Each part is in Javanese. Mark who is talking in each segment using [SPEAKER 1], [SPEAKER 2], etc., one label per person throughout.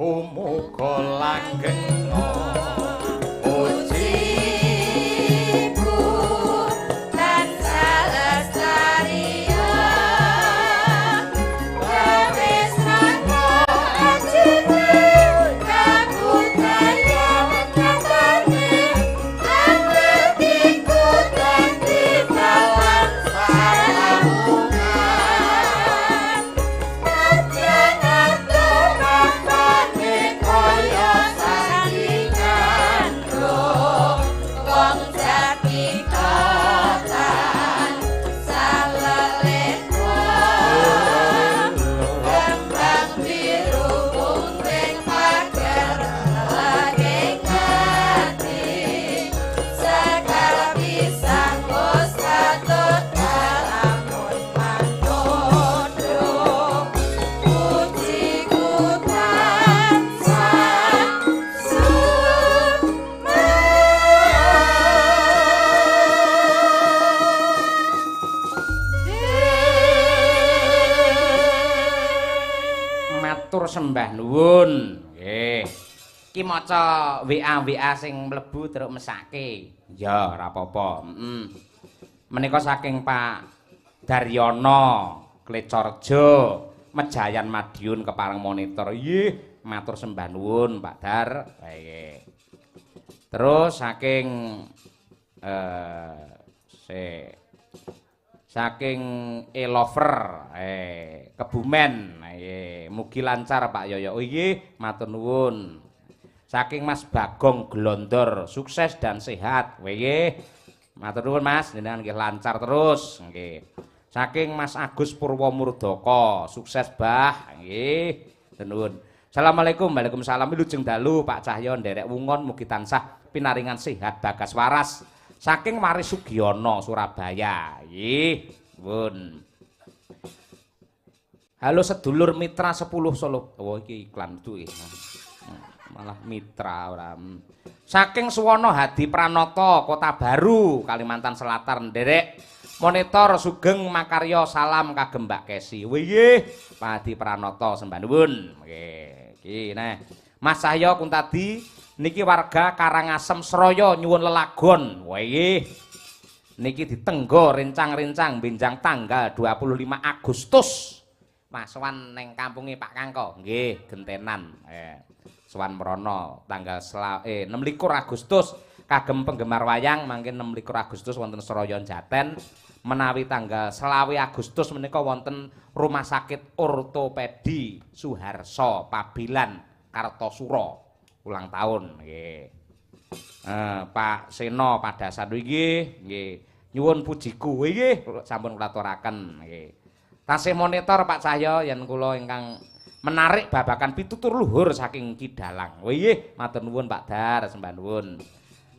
[SPEAKER 1] Muga-muga langgeng.
[SPEAKER 2] Pujiku tansah lestari gawe srana ajine kabudayan nyatane atiku dadi dalan salawungan nadyan aturane kaya sandingan wong jati katan saleleka kembang biru putih pager lagi ngati sekar pisang wis katut lamun mandodo pujiku tansah
[SPEAKER 3] Matur sembah nuwun. Nggih. Ki maca WA-WA sing mlebu terus mesake. Ya, ora apa-apa. Heeh. Menika saking Pak Daryono Klecorjo, Mejayan Madiun kepareng monitor. Nggih, matur sembah nuwun Pak Dar. Nggih. Terus saking saking Elover Kebumen, mugi lancar Pak Yoyo. Oh nggih, matur nuwun. Saking Mas Bagong Glondor, sukses dan sehat. Nggih. Matur nuwun Mas, jenengan nggih lancar terus. Nggih. Saking Mas Agus Purwomurdaka, sukses Bah. Nggih. Nuwun. Assalamualaikum, waalaikumsalam. Wilujeng dalu Pak Cahyo nderek wungon mugi tansah pinaringan sehat bagas waras. Saking Waris Sugiono Surabaya. Nggih, nuwun. Halo sedulur Mitra 10 Solo. Oh iki iklan itu iki. Malah mitra ora. Saking Suwono Hadi Pranoto Kota Baru Kalimantan Selatan nderek monitor sugeng makarya salam kagem Mbak Kesi. Nggih, Pak Hadi Pranoto sembah nuwun. Nggih, iki nah. Mas Cahyo Kuntadi niki warga Karangasem Sroyo nyuwun lelagon. Nggih. Niki ditenggo rencang-rencang benjang tanggal 25 Agustus. Mas sowan ning kampunge Pak Kangko. Nggih, gentenan. Sowan mrono tanggal 26 Agustus kagem penggemar wayang mangke 26 Agustus wonten Sroyo Jaten. Menawi tanggal 20 Agustus menika wonten Rumah Sakit Ortopedi Suharso Pabilan Kartosuro ulang tahun nggih. Pak Seno Padasan nggih nggih nyuwun pujiku nggih sampun kula aturaken nggih. Tasih monitor Pak Cahyo yen kula ingkang menarik babakan pitutur luhur saking Ki Dalang. Nggih, matur nuwun Pak Dar, sembah nuwun.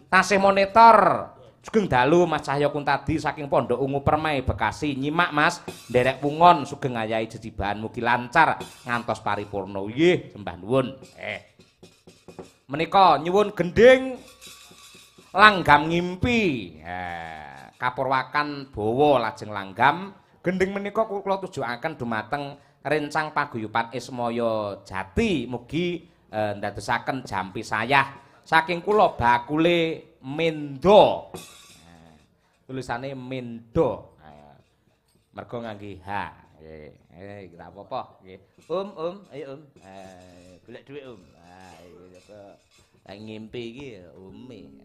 [SPEAKER 3] Tasih monitor sugeng dalu Mas Cahyo Kuntadi saking Pondok Ungu Permai Bekasi. Nyimak Mas, nderek wungon sugeng ngayahi jejibahan mugi lancar ngantos paripurna. Nggih, sembah nuwun. Menika nyuwun gendhing langgam ngimpi. Kapurwakan bawa lajeng langgam. Gendhing menika kula tujuaken dumateng rencang paguyuban Ismaya Jati mugi ndadosaken jampi sayah saking kula bakule Mendo. Tulisane Mendo. Mergo ngangge H. Nggih. Ora apa-apa nggih. Om, om, ayo om. Golek dhuwit om. Ah iki ngimpi iki ome.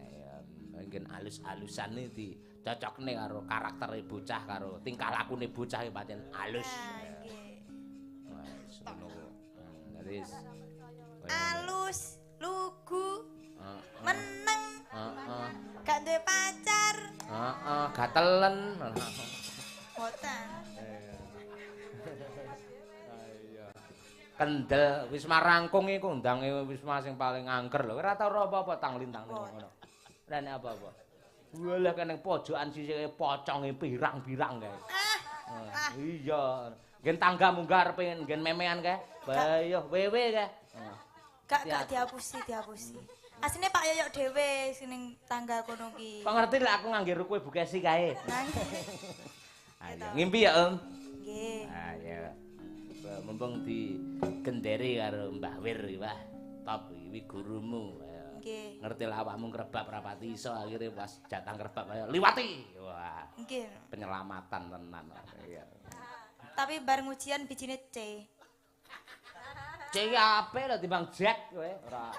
[SPEAKER 3] Mungkin alus-alusan iki dicocokne karo karaktere bocah karo tingkah lakune bocah iki pancen alus.
[SPEAKER 2] Alus, lugu, meneng, gak duwe pacar,
[SPEAKER 3] gatelen.
[SPEAKER 2] Boten.
[SPEAKER 3] Kendel Wisma Rangkung iku undange Wisma sing paling angker lho. Ora tau ora apa-apa tang-lintang ngono. Ora nek apa-apa. Walah kene pojokan sisike poconge pirang-pirang kae. Iya. Nggen tangga munggah arepe nggen memean kae. Bayoh wewe kae.
[SPEAKER 2] Gak dihapusi, dihapusi. Asline Pak Yoyok dhewe sing ning tangga kono ki.
[SPEAKER 3] Kok ngerti lek aku ngangge rukuhe Bu Kesi kae. Ayo ngimpi ya, Om.
[SPEAKER 2] Nggih.
[SPEAKER 3] Ayo. Mumpung digenderi karo Mbah Wir iki, Wah. Top iki gurumu.
[SPEAKER 2] Nggih.
[SPEAKER 3] Ngerti lah awakmu ngrebab rapati iso akhire pas jatah ngrebab ayo liwati. Wah.
[SPEAKER 2] Nggih.
[SPEAKER 3] Penyelamatan tenan. Iya.
[SPEAKER 2] Tapi bar ngujian bijine C.
[SPEAKER 3] C iki apik lho timbang Jack kowe. Ora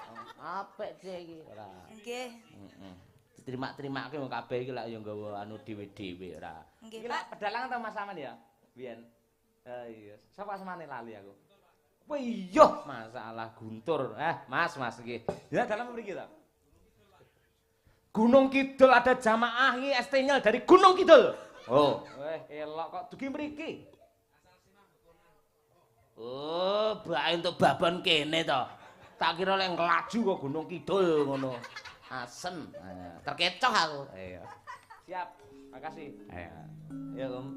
[SPEAKER 3] apik C iki ora.
[SPEAKER 2] Nggih.
[SPEAKER 3] Heeh. Diterima-terimake wong kabeh iki lak ya nggawa anu dhewe-dhewe ora.
[SPEAKER 2] Nggih,
[SPEAKER 3] Iki lak pedalangan ta Mas Aman ya? Biyen. Iya, sapa asmane lali aku. Wah iya, masalah Guntur. Mas, Mas nggih. Ya dalam mriki ta. Gunung Kidul ada jamaah iki ST Nyel dari Gunung Kidul. Oh, elok kok dugi mriki. Oh, bae entuk babon kene to. Tak kira lek nglaju kok Gunung Kidul ngono. Asem. Terkecoh aku. Iya. Siap. Makasih. Iya. Ya, Om.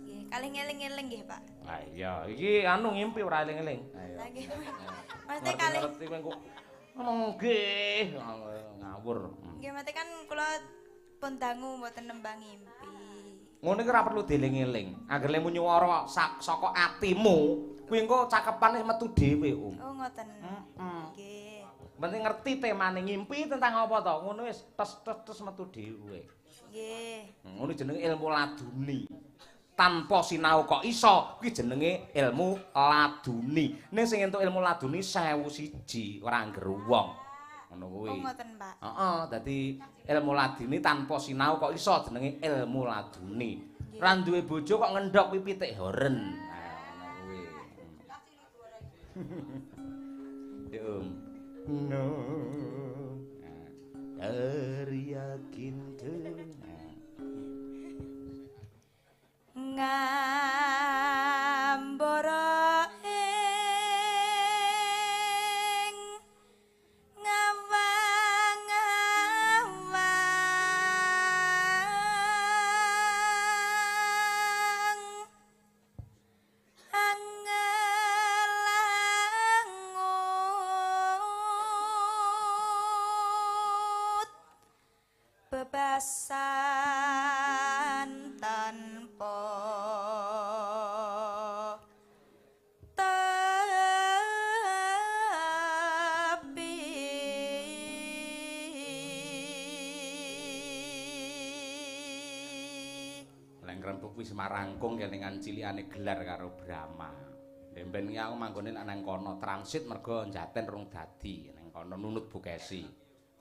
[SPEAKER 2] Nggih, kalih ngeling-eling nggih, Pak.
[SPEAKER 3] Lah iya, iki anu ngimpi ora eling-eling. Ayo.
[SPEAKER 2] Lah nggih. Maksudnya kalih
[SPEAKER 3] ngerti kowe kok ngomong nggih ngawur.
[SPEAKER 2] Nggih, mate kan kula pun dangu mboten nembang ngimpi.
[SPEAKER 3] Ngono iki ora perlu dieling-eling. Angger lemu nyuwara saka atimu, kuwi engko cakepane metu dhewe, Om.
[SPEAKER 2] Oh, ngoten.
[SPEAKER 3] Heeh.
[SPEAKER 2] Nggih.
[SPEAKER 3] Penting ngerti temane ngimpi tentang apa to. Ngono wis tes-tes metu dhewe.
[SPEAKER 2] Nggih.
[SPEAKER 3] Ngono jenenge ilmu laduni. Tanpa sinau kok iso, kuwi jenenge ilmu laduni. Ning sing entuk ilmu laduni 1001 ora angger wong. Ngono kuwi.
[SPEAKER 2] Oh, ngoten, Pak.
[SPEAKER 3] Heeh, dadi ilmu laduni tanpa sinau kok iso jenenge ilmu laduni. Ora duwe bojo kok ngendhok kuwi pitik horen. Nah, ngono kuwi. Ya, Om. No. Dari yakin
[SPEAKER 2] Ngambara ing ngawang-ngawang angelangut bebasan tanpa tepi.
[SPEAKER 3] Lek ngrembug wis marangkung kelingan cilikane gelar karo Brahma. Mben iki aku manggone nang kono transit mergo Jaten rung dadi nang kono nunut Bukesi.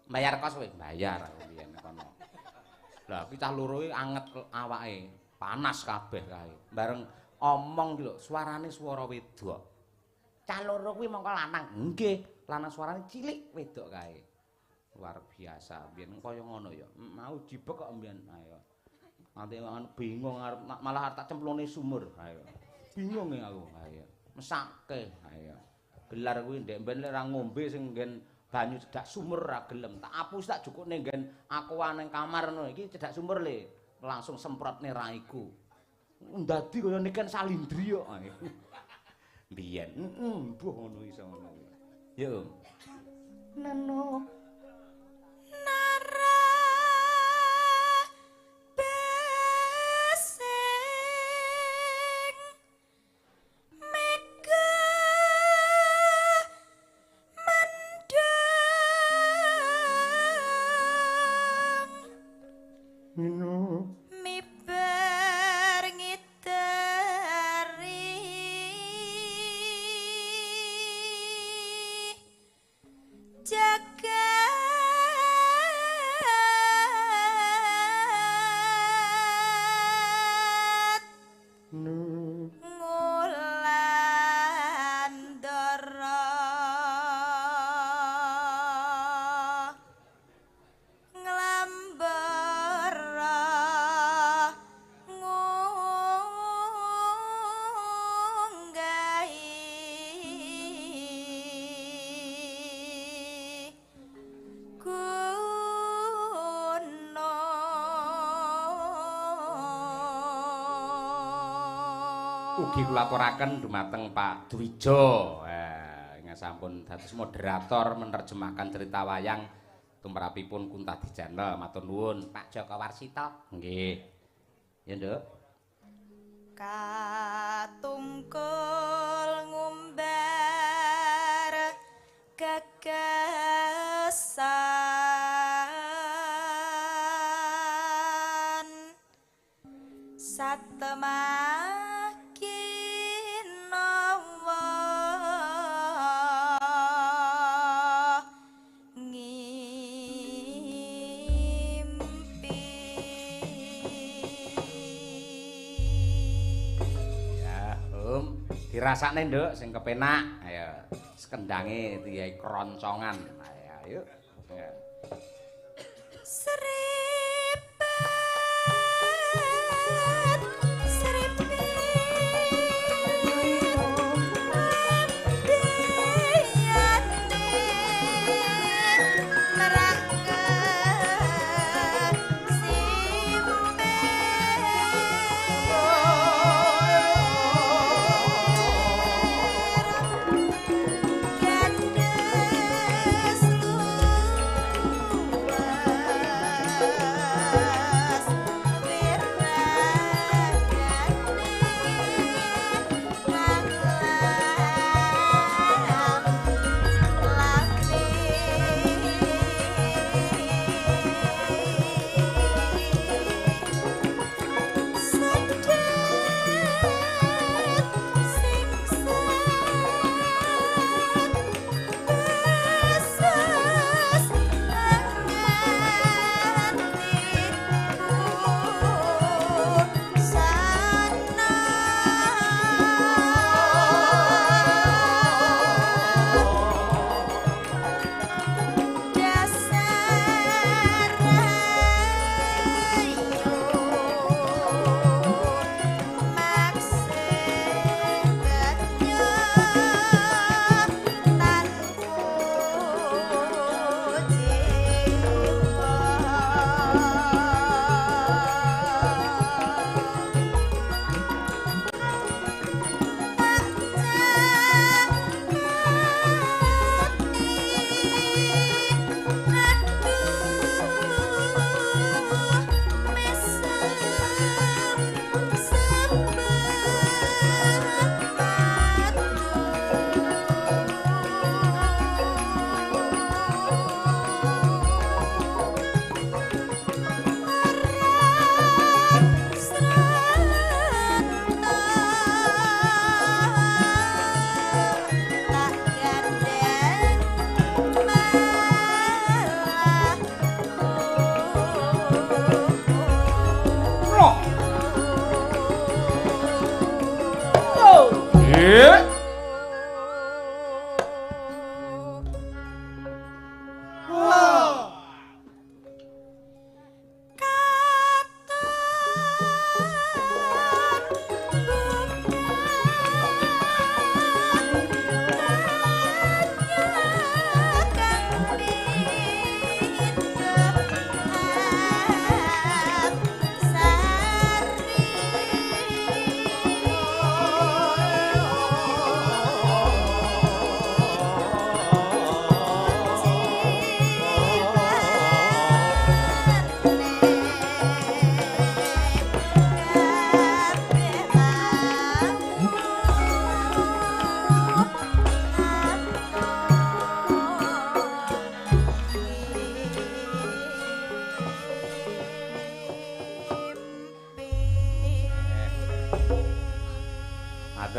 [SPEAKER 3] Bayar kos kowe? Bayar aku biyen nang kono. Lah iki cah loro iki anget awake, panas kabeh kae. Bareng omong iki lho, suarane swara wedok. Cah loro kuwi mongko lanang. Nggih, lanang suarane cilik wedok kae. Luar biasa. Biyen kaya ngono ya. Mau jibek kok mbiyen. Ayo. Nanti bingung arep malah arep tak cemplungne sumur. Ayo. Bingung ya aku. Ayo. Mesake. Ayo. Gelar kuwi ndek mben lek ora ngombe sing nggen banyu cedhak sumur ora gelem. Tak apus tak jukukne nggen aqua ning kamar ngono. Iki cedhak sumur le. Langsung semprotne raiku. Ndadi kaya Niken Salindri kok. Biyen. Heeh, mbuh ngono iso ngono kuwi. Ya, Om. Nano
[SPEAKER 2] Nara besing mega mendung miber ngiteri jagat ngulandara nglambara ngunggahi gunung.
[SPEAKER 3] Ugi kula aturaken dumateng Pak Dwijo. Ingkang sampun dados moderator menerjemahkan cerita wayang tumrapipun Kuntadi Channel. Matur nuwun Pak Joko Warsito. Nggih. Ya, Nduk.
[SPEAKER 2] Katungkul ngumbar geger Satemah ngimpi.
[SPEAKER 3] Ya, Om, dirasakne Nduk sing kepenak. Ayo, sekendange diyae kroncongan. Ayo, ayo. Ya.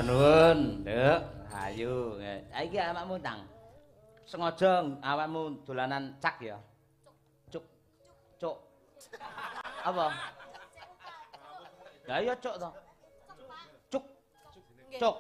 [SPEAKER 3] Nuwun, Nduk. Ayo. Iki awakmu tang. Sengaja awakmu dolanan cak ya. Cuk. Cuk. Apa? Lah iya cuk to. Cuk. Cuk.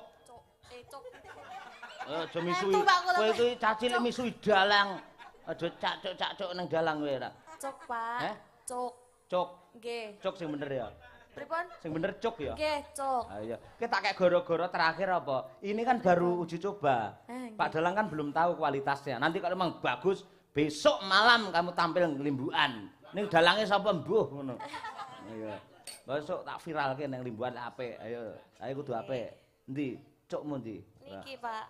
[SPEAKER 3] Aja misui. Kowe iki cah cilik misui dalang. Aja cak-cuk-cak-cuk nang dalang kowe ora.
[SPEAKER 4] Cuk, Pak.
[SPEAKER 3] Heh?
[SPEAKER 4] Cuk.
[SPEAKER 3] Cuk.
[SPEAKER 4] Nggih.
[SPEAKER 3] Cuk sing bener ya.
[SPEAKER 4] Pripun?
[SPEAKER 3] Sing bener cuk ya?
[SPEAKER 4] Nggih, cuk.
[SPEAKER 3] Ha iya. Ki tak kek goro-goro terakhir apa? Ini kan baru uji coba. Pak Dalang kan belum tahu kualitasnya. Nanti kalau memang bagus, besok malam kamu tampil limbukan. Ning dalange sapa mbuh ngono. Iya. Besok tak viralke nang limbukan apik. Ayo, ayo kudu apik. Endi? Cukmu endi?
[SPEAKER 4] Niki, Pak.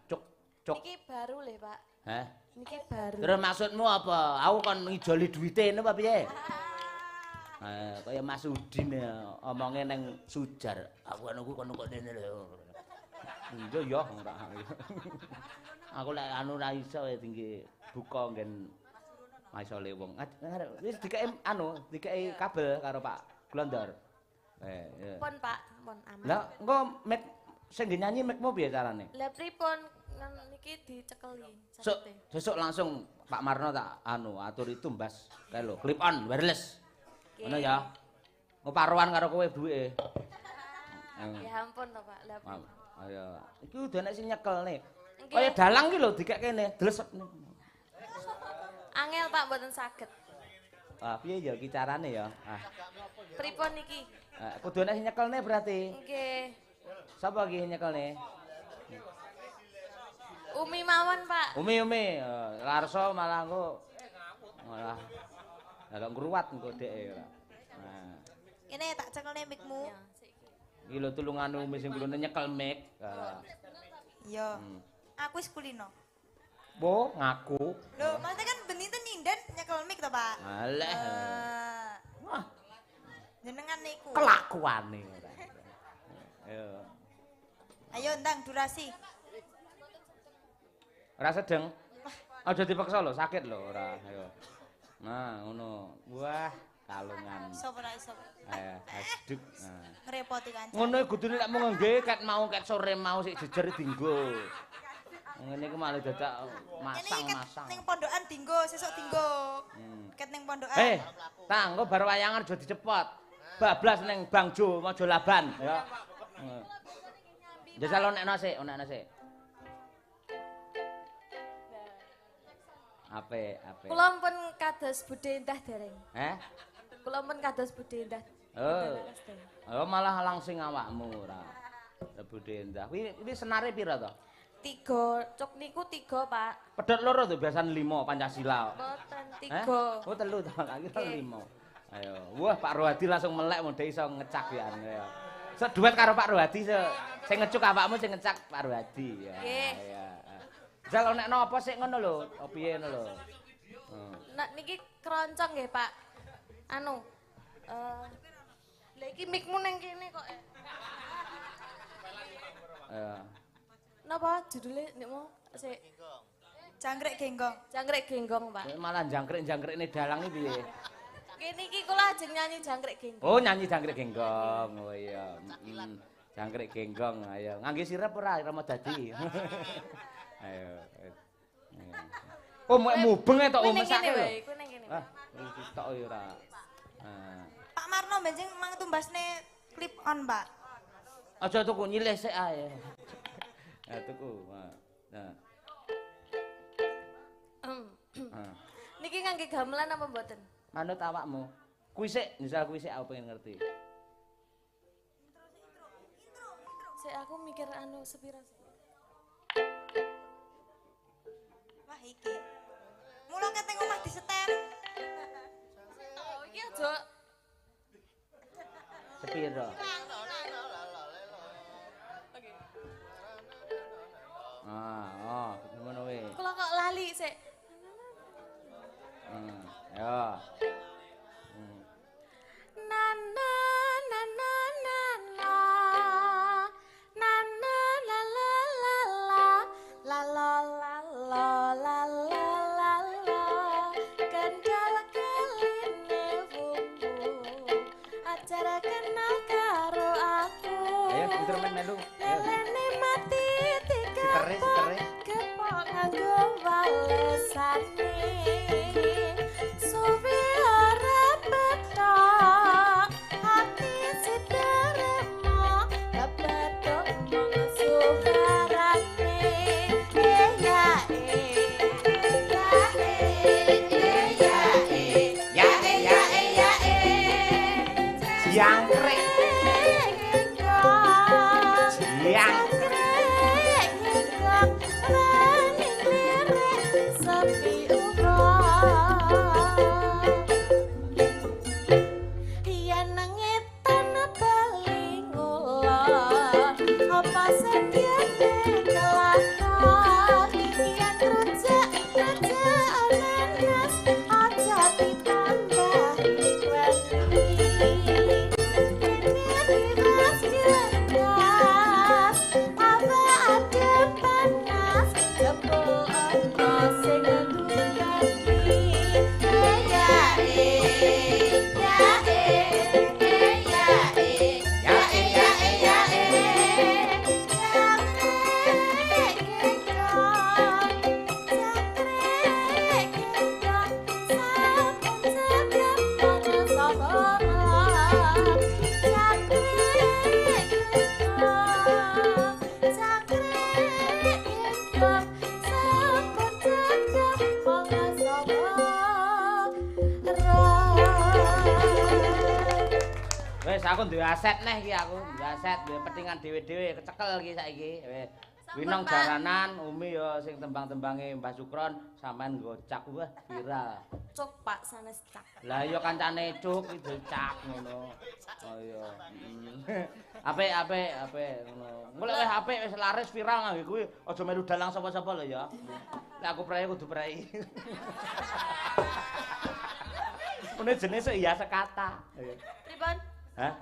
[SPEAKER 3] Cuk, cuk.
[SPEAKER 4] Niki baru lho, Pak.
[SPEAKER 3] Heh?
[SPEAKER 4] Niki baru.
[SPEAKER 3] Terus maksudmu apa? Aku kon ngijoli duwite ngono apa piye? Kaya Mas Udin ya, omongnya neng Sujar. Aku anu ku kono kok ngene lho. Iya ya ora. Aku lek anu ra iso ya tinggi buka nggen maisole wong. Wis dikeki anu, dikeki kabel karo Pak Glondor. Eh, iya.
[SPEAKER 4] Pun Pak, pun aman.
[SPEAKER 3] Lah, engko mic sing ngge nyanyi micmu piye carane?
[SPEAKER 4] Lah pripun niki dicekeli
[SPEAKER 3] Sesuk,
[SPEAKER 4] sagete.
[SPEAKER 3] sesuk langsung Pak Marno tak anu aturi tumbas kae lho, clip on wireless. Ngono ya. Engko paruan karo kowe duwike.
[SPEAKER 4] Ya ampun to Pak. Lah pripun?
[SPEAKER 3] Ayo. Iki udah nek sing nyekel nih.
[SPEAKER 4] Nggih.
[SPEAKER 3] Kaya dalang ki lho dikek kene, dlesep.
[SPEAKER 4] Angel Pak mboten saged.
[SPEAKER 3] Ah, piye ya iki carane ya? Ah,
[SPEAKER 4] Pripun niki?
[SPEAKER 3] Kudu nek sing nyekelne berarti.
[SPEAKER 4] Nggih.
[SPEAKER 3] Sapa iki nyekelne?
[SPEAKER 4] Umi mawon Pak.
[SPEAKER 3] Umi Umi, Larso malah engko malah kalau ngruwat engko dheke ora. Nah,
[SPEAKER 2] Ini tak cekelne mikmu.
[SPEAKER 4] Ya, sik.
[SPEAKER 3] Iki lho tulungane Umi sing kulone nyekel mic. Ah.
[SPEAKER 2] Iya. Aku wis kulino.
[SPEAKER 3] Bo ngaku.
[SPEAKER 2] Lho, maksudnya kan ben dinten nyinden nyekel mik to, Pak.
[SPEAKER 3] Alah. Wah,
[SPEAKER 2] jenengan niku.
[SPEAKER 3] Kelakuane ora. Ayo.
[SPEAKER 2] Ayo ndang durasi.
[SPEAKER 3] Ora sedeng. Aja dipaksa lho, sakit lho ora. Ayo. Nah, ngono. Wah, kalungan.
[SPEAKER 2] Iso ora iso.
[SPEAKER 3] Ayo, aduk. Nah.
[SPEAKER 2] Ngrepoti kanca.
[SPEAKER 3] Ngono kudune lek mung ngangge ket mau ket sore mau sik jejer dinggo. Ngene iki malah dadak
[SPEAKER 2] Ini ket
[SPEAKER 3] masang-masang.
[SPEAKER 2] ning pondokan dinggo, sesuk dinggo. Ket ning pondokan.
[SPEAKER 3] Eh, tang engko bar wayangan aja dicepot. Bablas ning Bangjo Mojolaban ya. Jajal onekno sik, onekno sik. Apik, apik.
[SPEAKER 4] Kula pun kados Bude Endah dereng.
[SPEAKER 3] Eh?
[SPEAKER 4] Kula pun kados Bude Endah.
[SPEAKER 3] Oh.
[SPEAKER 4] Dereng.
[SPEAKER 3] Oh, malah langsing awakmu ora. Bude Endah. Kuwi kuwi senare pira to?
[SPEAKER 4] Tiga, cuk niku tiga, Pak.
[SPEAKER 3] Pedhot loro to biasane 5 Pancasila.
[SPEAKER 4] Mboten
[SPEAKER 3] Eh?
[SPEAKER 4] tiga.
[SPEAKER 3] Oh, telu to, tak kira
[SPEAKER 4] Nggih.
[SPEAKER 3] 5. Ayo. Wah, Pak Rohadi langsung melek modhe iso ngecak ya. Ayo. So duet karo Pak Rohadi so. Sing ngecuk awakmu sing ngecak Pak Rohadi ya.
[SPEAKER 4] Nggih.
[SPEAKER 3] Iya. Jal onekno apa sik ngono lho, apa piye ngono lho.
[SPEAKER 4] Nah, niki keroncong nggih, Pak. Anu. Lha iki mikmu ning kene kok.
[SPEAKER 3] Ayo.
[SPEAKER 4] Napa judule nikmu sik
[SPEAKER 2] Jangkrik genggong.
[SPEAKER 4] Jangkrik Genggong, Pak.
[SPEAKER 3] Kowe malah jangkrik-jangkrikne dalang iki piye?
[SPEAKER 4] Nggih niki kula ajeng nyanyi Jangkrik Genggong.
[SPEAKER 3] Oh, nyanyi jangkrik genggong. Oh iya. Jangkrik genggong, ayo. Ngangge sirep ora Rama dadi. Ayo. Oh, mek mubeng e tok
[SPEAKER 4] Kuwi ning
[SPEAKER 3] mesake
[SPEAKER 4] kene
[SPEAKER 3] lho.
[SPEAKER 4] wae, kuwi ning kene.
[SPEAKER 3] Ah, iki tok ya ora. Ah.
[SPEAKER 2] Pak Marno benjing mang tumbasne clip on, Pak.
[SPEAKER 3] Aja tuku nyilih sik ae. Ya tuku. Nah. Ah.
[SPEAKER 4] Niki ngangge gamelan apa mboten?
[SPEAKER 3] Manut awakmu. Kuwi sik, misal kuwi sik aku pengen ngerti.
[SPEAKER 4] Sik aku mikir anu sepira sik.
[SPEAKER 2] Wah iki. Mula ket ning omah disetem.
[SPEAKER 4] Oh, iki aja
[SPEAKER 3] Sepiro? Ah, oh, ngono kuwi.
[SPEAKER 4] Kula kok lali sik.
[SPEAKER 3] Ayo.
[SPEAKER 4] Na na na na na na. Na na la la la la. La la la la la la la la. Kendal keline bumbu. Acara kenal karo aku.
[SPEAKER 3] Ayo instrumen melu. Ayo.
[SPEAKER 4] Lelene mati
[SPEAKER 3] Sitere, sitere.
[SPEAKER 4] Kepok nganggo walesane. Suwi ora petok, hati sederemo, kepetok mung suarane. Ya eh, ya eh, ya eh,
[SPEAKER 3] Ya eh, ya
[SPEAKER 4] eh, ya eh.
[SPEAKER 3] Jangkrik. Jangkrik.
[SPEAKER 4] Aja ditambah
[SPEAKER 3] Wis aku duwe aset neh iki aku, duwe aset, duwe petingan dhewe-dhewe kecekel iki saiki. Wis. Winong jaranan, Umi ya sing tembang-tembange Mbah Sukron sampean gocak wah viral.
[SPEAKER 4] Cuk Pak sanes cak.
[SPEAKER 3] Lah iya kancane cuk iki cak ngono. Oh iya. Apik apik apik ngono. Engko lek wis apik wis laris viral nganggo kuwi aja melu dalang sapa-sapa lho ya. Lek aku prei kudu prei. Ngene jenenge sik ya sekata.
[SPEAKER 4] Pripun?
[SPEAKER 3] Hah?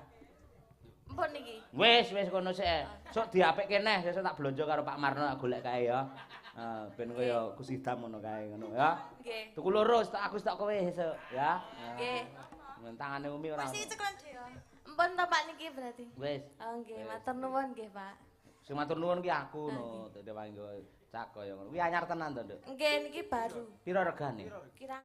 [SPEAKER 4] Mpun niki.
[SPEAKER 3] Wis wis kono sik. Sok diapikke neh, sesuk tak blonjo karo Pak Marno tak golek kae ya. Heeh, ben kaya Gus Idam ngono kae ngono ya.
[SPEAKER 4] Nggih.
[SPEAKER 3] Tuku loro, aku tak kowe sesuk ya.
[SPEAKER 4] Nggih.
[SPEAKER 3] Tangane Umi ora.
[SPEAKER 2] Wis iki cekelan dhewe.
[SPEAKER 4] Mpun to Pak niki berarti.
[SPEAKER 3] Wis.
[SPEAKER 4] Oh nggih, matur nuwun nggih Pak.
[SPEAKER 3] Sing matur nuwun ki aku no, dadi wae nggo cak kaya ngono. Kuwi anyar tenan to, Nduk.
[SPEAKER 4] Nggih niki baru.
[SPEAKER 3] Piro regane?
[SPEAKER 4] Kirang